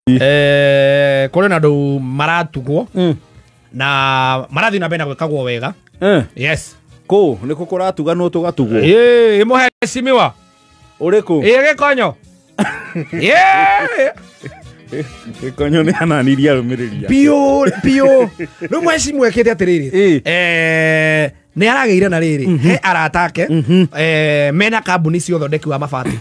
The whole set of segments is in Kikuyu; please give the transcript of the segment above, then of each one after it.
Kũrĩ na andũ maratugwo na marathiĩ na mbere na gwĩkagwo wega. Yes. Kũ nĩkũ kũratuganwo tũgatugwo? Ĩĩ, mũhecimiwa. Ũrĩkũ? Ĩĩ, Gĩkonyo. Ĩĩ. Gĩkonyo nĩ ananirie arũmĩrĩri ake. Biũ biũ. Rĩu mũhecimiwa ekĩte atĩrĩrĩ. Nĩ aragĩire na rĩrĩ he arata ake mena kambuni cia ũthondeki wa mabati.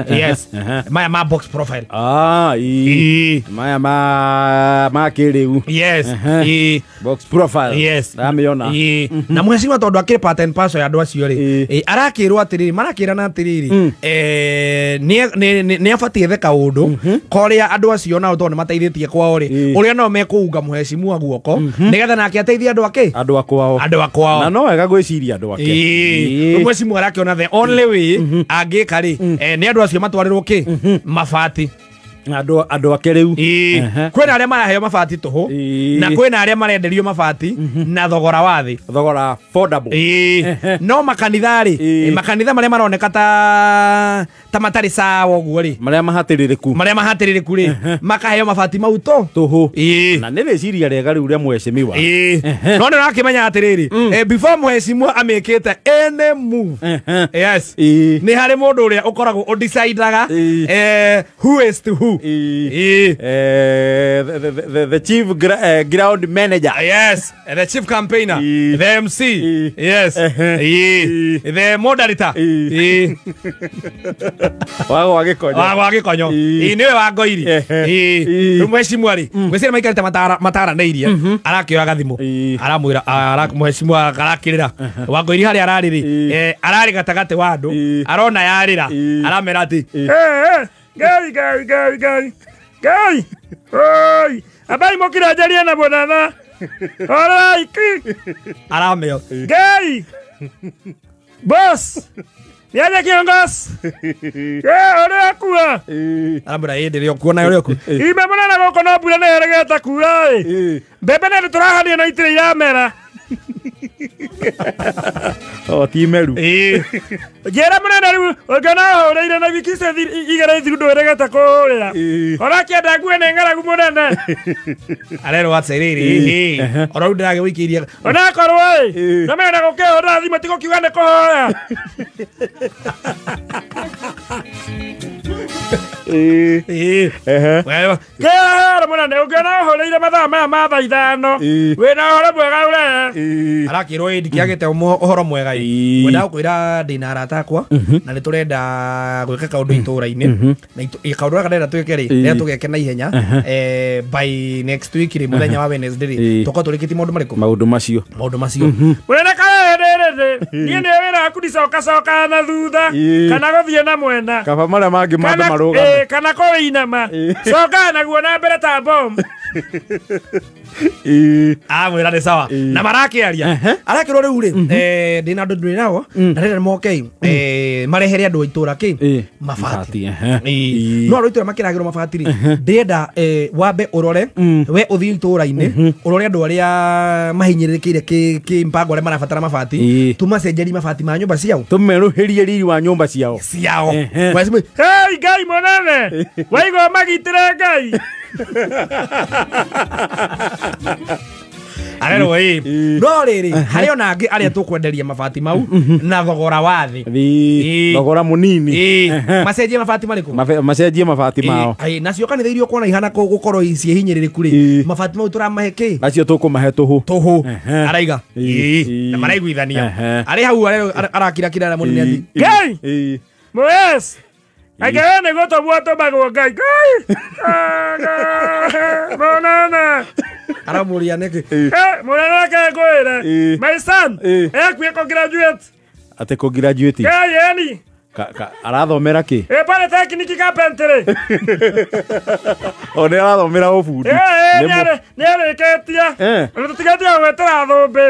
Yes. Maya ma box profile. Ah, ii. Maya ma kĩrĩu. Yes. Ĩĩ. Box profile. Yes. Ndamĩona. Ĩĩ. Na mũhecimiwa tondũ akĩrĩ part and parcel ya andũ acio rĩ, arakĩrwo atĩrĩrĩ, marakĩrana atĩrĩrĩ, nĩ abatiĩ ethe kaũndũ korĩa andũ acio nao tondũ nĩ mateithĩtie kwao rĩ, ũrĩa nao mekũunga mũhecimiwa guoko nĩgetha nake ateithie andũ ake, andũ a kwao, andũ a kwao. Na no wega gwĩciria andũ ake. Ĩĩ. Mũhecimiwa arakĩona the only way angĩka rĩ, nĩ andũ acio matwarĩrwo kĩ mabati. Andũ ake rĩu. Ĩĩ. Kwĩna arĩa maraheo mabati tũhũ na kwĩna arĩa marenderio mabati na thogora wa thĩ, thogora affordable. Ĩĩ. No makanitha rĩ, makanitha marĩa maroneka ta matarĩ sawa ũguo rĩ, marĩa mahatĩrĩrĩku, marĩa mahatĩrĩrĩku rĩ, makaheo mabati mau tũhũ. Ĩĩ. Na nĩ rĩciria rĩega rĩu rĩa mũhecimiwa. Ĩĩ. No nĩ ũrakĩmenya atĩrĩrĩ, before mũhecimiwa amĩkĩte any move, yes, nĩ harĩ mũndũ ũrĩa ũkoragwo ũdecidaga who is to who. Ĩĩ. The chief ground manager. Yes, the chief campaigner, the MC. Yes. Ĩĩ. The moderator. Ĩĩ. Wago wa Gĩkonyo. Wa Gĩkonyo. Ĩĩ, nĩwe wa Ngoiri. Ĩĩ. Rĩu mũhecimiwa rĩ, ngwĩciria maikarĩte mataranĩirie, arakĩoya gathimũ, aramwĩra, mũhecimiwa arakĩrĩra wa Ngoiri harĩa ararĩ rĩ, ararĩ gatagatĩ wa andũ, arona yarĩra, aramera atĩ Ngai Ngai Ngai Ngai Ngai oi abai mokira njarie na bwanana orai ki arameo Ngai boss niaje kiongozi ũrĩa akua aramwĩra ĩ ndĩrĩ okuo nayo ũrĩa okuo ime mũnene gũkũ no mbura nĩ ĩregete kura ĩ mbembe nĩ tũrahandia no itirĩ iramera. O ti meru. Njĩra mũnene rĩu ũngĩona ũhũrĩire na wiki icio igĩrĩ thiru ndwĩrĩgĩte kũhũrĩra. Ũrakĩenda ngue nĩ ng'aragu mũnene. Arerwo atĩrĩrĩ, oro rĩu ndĩragĩgũikĩirie. Onakorwo ĩ no mena gũkĩhũrĩra thimũ ti gũkiuga nĩ kũhoya. Kĩhero mũnene ũngĩona ũhũrĩire mathaa maya ma thaa ithano wĩna ũhoro mwega ũrehe. Arakĩrwo ĩ ndikĩagĩte ũhoro mwega ĩ ngwendaga gũkwĩra ndĩna arata akwa na nĩ tũrenda gwĩka kaũndũ itũũra-inĩ na kaũndũ gaka ndĩrenda twĩke rĩ, ndĩrenda tũgeke na ihenya by next week rĩ, mũthenya wa Wednesday rĩ, tũkorwo tũrĩkĩtie maũndũ marĩkũ? Maũndũ macio. Maũndũ macio. Mũnene karĩrĩrĩ niĩ nĩ wĩra waku ndicokacokaga na thutha kana gũthiĩ na mwena kaba marĩa mangĩ mambe marũgame kana kũinama cokaga naguo na mbere ta bomu. Amwĩra nĩ sawa na marakĩaria arakĩrwo rĩu rĩ, ndĩna andũ ndĩ nao na ndĩrenda moke marehere andũ a itũũra kĩ mabati. No andũ a itũũra makĩragĩrwo mabati rĩ, ndĩrenda wambe ũrore we ũthiĩ itũũra-inĩ ũrore andũ arĩa mahinyĩrĩrĩkĩire kĩ mpango arĩa marabatara mabati, tũmacenjerie mabati ma nyũmba ciao, tũmerũhĩrie riri wa nyũmba ciao. Hei Ngai mũnene waigua magitĩre Ngai. Arerwo ĩ no rĩrĩ harĩ ona angĩ arĩa tũkwenderia mabati mau na thogora wa thĩ, thogora mũnini, macenjie mabati marĩkũ? Macenjie mabati mao. Nacio kanitha iria ũkuona ihana gũkorwo ciĩhinyĩrĩrĩku rĩ, mabati mau tũramahe kĩ? Nacio tũkũmahe tũhũ. Tũhũ araiga na maraiguithania arĩ hau arakirakira na mũnene atĩ Ngai Mũes Aigana nĩ gũtũmwo tũmagwo Ngai Ngai mũnene aramũria nĩkĩ? Mũnene reke ngwĩre my son ekuĩ kũ-graduate. Atĩ kũ-graduate? Ngai ĩni arathomera kĩ? Polytechnic carpentry. O nĩ arathomera ũbundi. Nĩ arĩkĩtie ona tũtigĩtie gwĩtĩra thũmbĩ.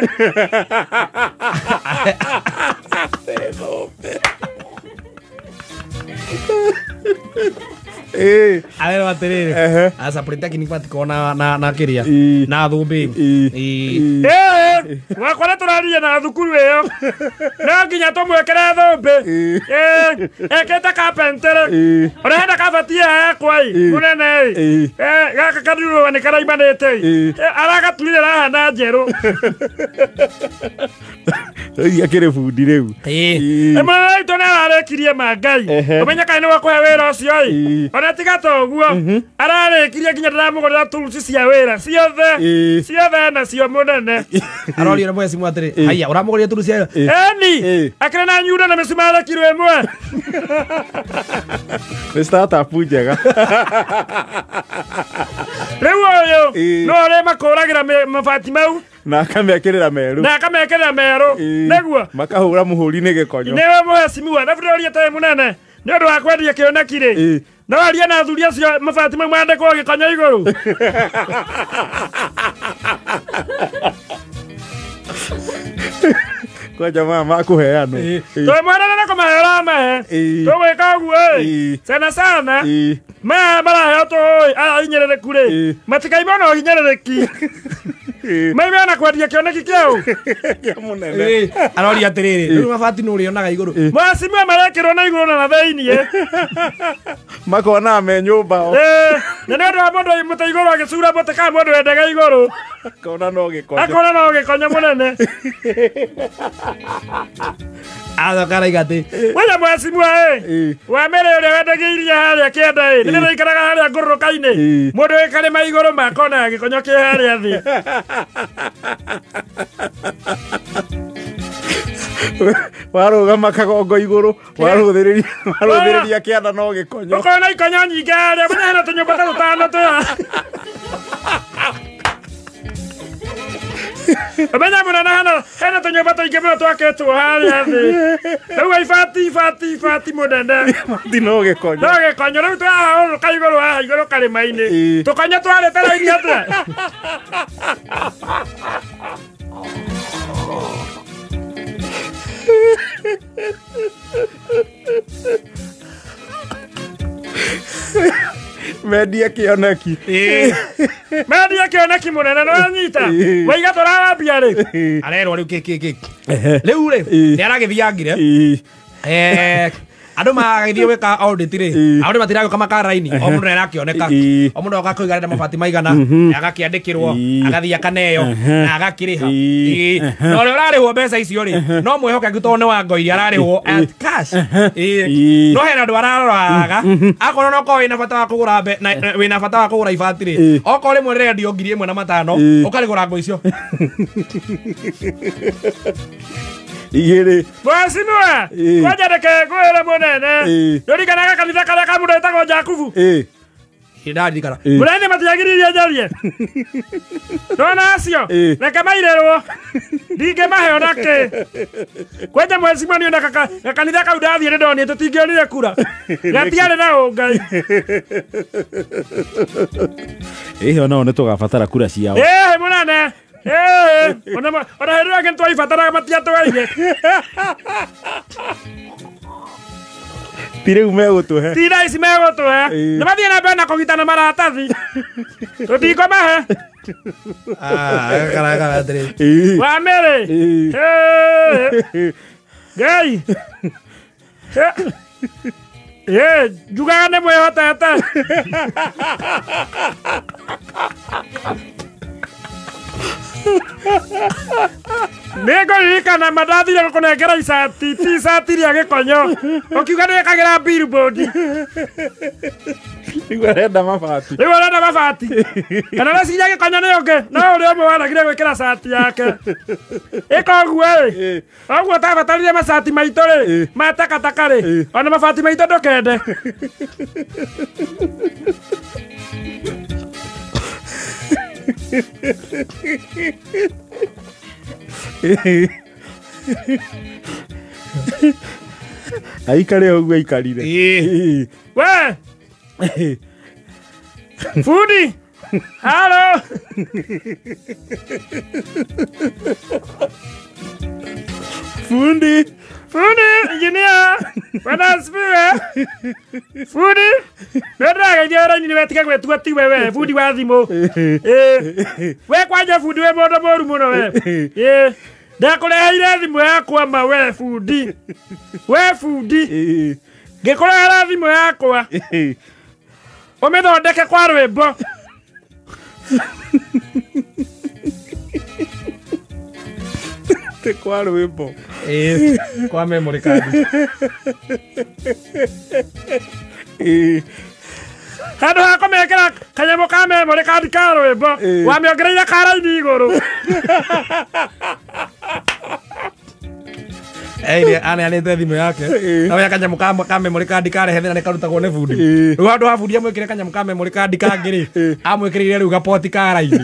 Arerwo atĩrĩrĩ aca polytechnic matikorwo na kĩrĩa na thũmbĩ. Wakwa nĩ tũraria na thukuru ĩyo no nginya tũmwĩkĩre thũmbĩ. Ekĩte carpentry ũrĩa hena kabati yakwa ĩ mũnene ĩ gaka kanurũa nĩ karaimanĩte ĩ aragaturire rahana njerũ. Rĩu akĩrĩ bundi rĩu. Mũnene witũ nĩ ararĩkirie ma Ngai ũmenye kana nĩ wakũhe wĩra ũcio ĩ ona tiga ta ũguo ararĩkirie nginya ndĩramũgũrĩra tools cia wĩra ciothe ciothe nacio mũnene. Arorio nĩ mwecimu atĩrĩ haiya ũramũgũrĩra tools cia wĩra? Eni akĩrĩ na nyundo na mĩcumarĩ kiro ĩmwe. Nĩ startup njega. Rĩu ũyũ no ũrĩa makũragĩra mabati mau na akamekĩrĩra merũ na akamekĩrĩra merũ nĩguo makahũra mũhũri nĩ gĩkonyo. Nĩwe mũhecimiwa na bũrũri ũtarĩ mũnene nĩ ũndũ wa kwendia kĩoneki rĩ no arie na athuri acio mabati mau mandĩkwo gĩkonyo igũrũ. Kwa jamaa makũheanwo twĩ mwenene na kũmahe ũramahe tũgwĩka ũguo ĩ sana sana maya maraheo tũĩ aya hinyĩrĩrĩku rĩ matikaime ona ũhinyĩrĩrĩki maime ona kwendia kĩoneki kĩau kĩa mũnene. Aroria atĩrĩrĩ rĩu mabati nĩ ũrĩonaga igũrũ. Mwacimua marekĩrwo na igũrũ na thĩiniĩ makona me nyũmba o na nĩ ũndũ wa mũndũ mũtĩ igũrũ agĩcura mũtĩ kana mũndũ wendaga igũrũ akona no gĩkonyo akona no gĩkonyo mũnene. Acoka arauga atĩ wenya mwacimua ĩ wa mbere ũrĩa wendagia iria harĩa kĩanda ĩ nĩ ndĩraikaraga harĩa ngũrũrũka-inĩ mũndũ wĩ karĩma igũrũ makona gĩkonyo kĩ harĩa thĩ. Warũgama kagongo igũrũ warũthĩrĩria kĩanda no gĩkonyo ũkona ikonyo nyingĩ harĩa mũnya hena tũnyũmba ta tũtano tũya. Ũmenya mũnene hena tũnyũmba tũingĩ mũno twakĩtwo harĩa thĩ rĩu ibati ibati ibati mũnene ibati no gĩkonyo no gĩkonyo rĩu twahũrũka igũrũ haha igũrũ karĩma-inĩ tũkonyo twarĩte raini atĩa. Mendie kĩoneki mendie kĩoneki mũnene nĩ wanyita waiga tũrarambia rĩ arerwo rĩu kĩ rĩu rĩ nĩ aragĩthiangire andũ magagĩthiĩ gwĩka audit rĩ audit matiragĩũka makaraini o mũndũ nĩarakĩoneka o mũndũ oka kũiga arenda mabati maigana agakĩandĩkĩrwo agathiĩ akaneo na agakĩrĩha na ũrĩa ũrarĩhwo mbeca icio rĩ no mwĩhokeku tondũ nĩ wa ngo iria ararĩhwo at cash no hena andũ araroraga akorwo no korwo wĩna bata wa kũgũra wĩna bata wa kũgũra ibati rĩ okorwo rĩmwe rĩrendio 1500 ũkarĩgũra ngo icio igĩrĩ. Mwacimua kwanja reke ngwĩre mũnene nĩũririkanaga kanitha karĩa ka mũndũ wĩtagwo Jakubu? Nĩndaririkana. Mũnene matiagiririe njarie nona acio reke mairĩrwo ndingĩmahe ona kĩ kwanja mwacimua niĩ ona gakanitha kau ndathiĩ nĩndonire tũtingĩonire kura gatiarĩ na ũngai. Ĩhĩ onao nĩtũgabatara kura ciao. Ĩhĩ mũnene ona hĩndĩ ĩyo ĩngĩ nĩtwaibataraga matiatũheire. Ti rĩu megũtũhe ti thaa ici megũtũhe nĩ mathiĩ na mbere na kũgitana maratathi tũtikũmahe. Wa mbere Ngai njugaga nĩ mwĩhotete. Nĩngũririkana mandathire gũkũnengera icati ti icati rĩa gĩkonyo ũkiuga nĩwĩkagĩra billboard. Rĩu arenda mabati rĩu arenda mabati kana reciria gĩkonyo nĩ ũngĩ no ũrĩa ũmwe wanagire gwĩkĩra cati yake ĩka ũguo ĩ ũguo ũtabatarire macati maitũ rĩ ma takataka rĩ ona mabati maitũ ndũkende. Aikare ũguo aikarire. We fundi halo fundi Fundi injinia bwana asifiwe. Fundi nĩndĩrageithia raini nĩwe tiga gwĩtua tiwe we fundi wa thimũ. We kwanja fundi we mũndũ mũru mũno we. Ndakũreheire thimũ yakwa ma we fundi. We fundi. Ngĩkũrehera thimũ yakwa. Ũmĩthondeke kwa rwĩmbo. Te kwa rwĩmbo. Kwa memory card. Handũ ha kũmekĩra kanyamũ ka memory card ka rwĩmbo wamĩongereire karaini igũrũ. Aneanĩte thimũ yake na kanyamũ ka memory card karehe thĩna nĩ karutagwo nĩ bundi. Rĩu handũ ha bundi amwĩkĩre kanyamũ ka memory card kangĩ rĩ, amwĩkĩrĩire rĩu gapoti ka raini.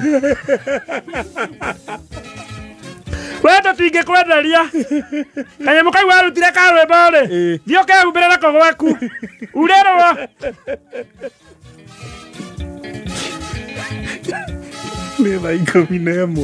We tũtingĩkwenderia kanyamũ kau warutire ka rwĩmbo rĩ, thiĩ ũkehumbĩre nako gwaku urĩrwo. Nĩ thaa 11.